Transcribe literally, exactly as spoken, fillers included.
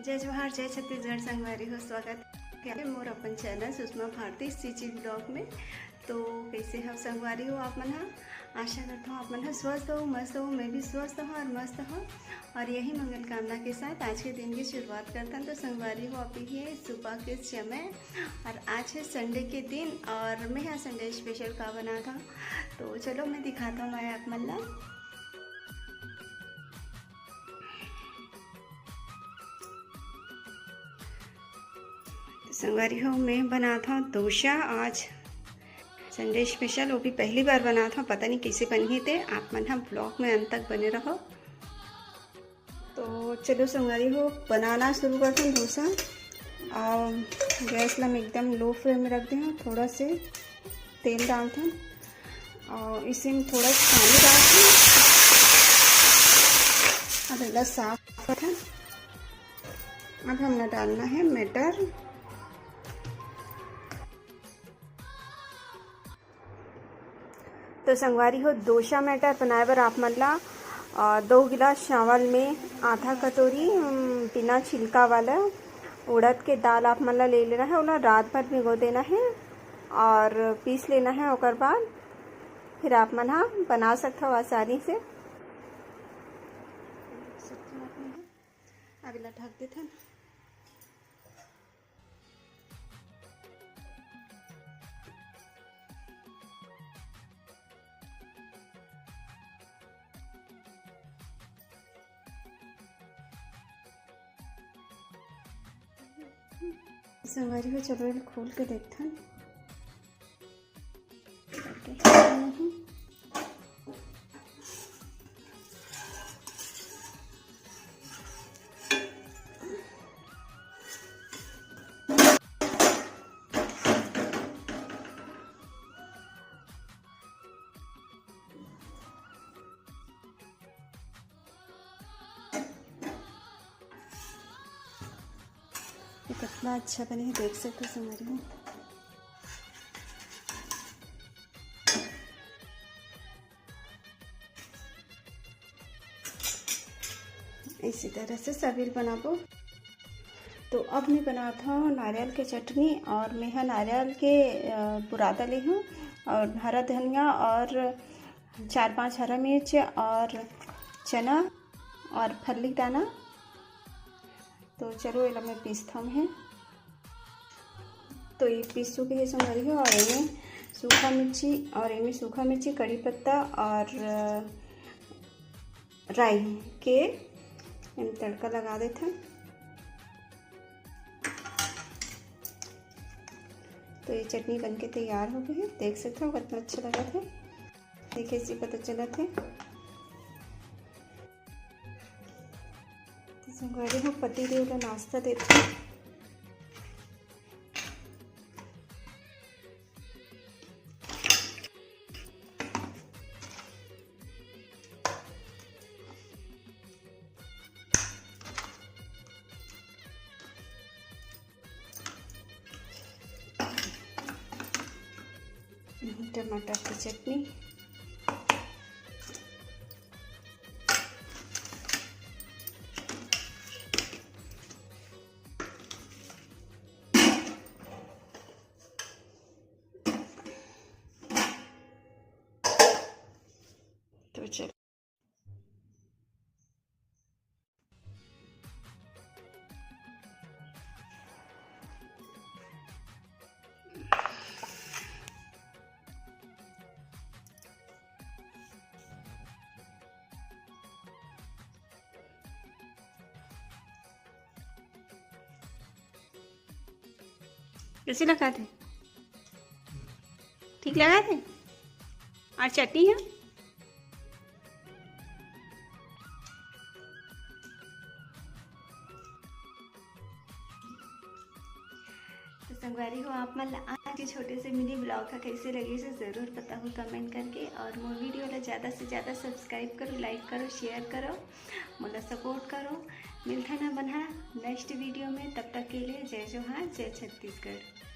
जय जोहार, जय छत्तीसगढ़ संगवारी हो, स्वागत हे मोर अपन चैनल सुषमा भारती सीजी ब्लॉग में। तो कैसे हो संगवारी हो आप मन ह? आशा करता हूँ आप मन ह स्वस्थ हो, मस्त हो। मैं भी स्वस्थ हूँ और मस्त हूँ। और यही मंगल कामना के साथ आज के दिन की शुरुआत करता हूँ। तो संगवारी हो, अभी है सुबह के समय और आज है संडे के दिन और मैं हा संडे स्पेशल का बनात हूँ। तो चलो मैं दिखात हूँ मैं आप मन ला। संगवारी हो, मैं बनात हूँ डोसा आज संडे स्पेशल, वो भी पहली बार बनात हूँ, पता नहीं कैसे बनही ते आप मन ह ब्लॉग में अंत तक बने रहो। तो चलो संगवारी हो, बनाना शुरू करते हैं डोसा। और गैस ला मैं एकदम लो फ्लेम में रख दे हूँ, थोड़ा से तेल डालते हैं और इसी में थोड़ा सा पानी डालते हैं। अब एला साफ करते हैं। अब हमला डालना है मटर। तो संगवारी हो, डोसा बैटर बनाए बर आप मन ला, अ, दो गिलास चावल में आधा कटोरी, अम, बिना छिलका वाला उड़द के दाल आप मन ला ले लेना है। ओला रात भर भिगो देना है और पीस लेना है। ओकर बाद फिर आप मन हा बना सकत हव आसानी से। अब एला ढक देथन। संगवारी हो, चलो एला खोल के देखथन। ये कितना अच्छा बने है, देख सकते हो संगवारी हो। इसी तरह से सभी ल बनाबो। तो अब मैं बनात हूँ नारियल के चटनी, और मैं ह नारियल के, अ, बुरादा ले हूँ और हरा धनिया और चार पांच हरा मिर्च और चना और फल्ली दाना। तो चलो एला मैं पीसथव मैं। तो ये पीस चुके हैं संगवारी हो, और एमे सूखा मिर्ची, और एमे सूखा मिर्ची, कड़ी पत्ता और, अ, राई के एमे तड़का लगा देथन। तो ये चटनी बनके तैयार हो गई है, देख सकते हो कितना अच्छा लगा था। देखिए, इससे पता चला था। तो संगवारी हो, पति देव ला नाश्ता देते हैं। टमाटर की चटनी। तो चलो। कैसे लगा थे? ठीक लगा थे? और चटनी है? तो संगवारी हो, आप मन ला आज के छोटे से मिनी ब्लॉग ह कैसे लगे, से जरूर बताहू कमेंट करके, और मोर वीडियो ला ज्यादा से ज्यादा सब्सक्राइब करो, लाइक करो, शेयर करो, मोला सपोर्ट करो। मिलथन हमन हा नेक्स्ट वीडियो में, तब तक के लिए जय जोहार, जय छत्तीसगढ़।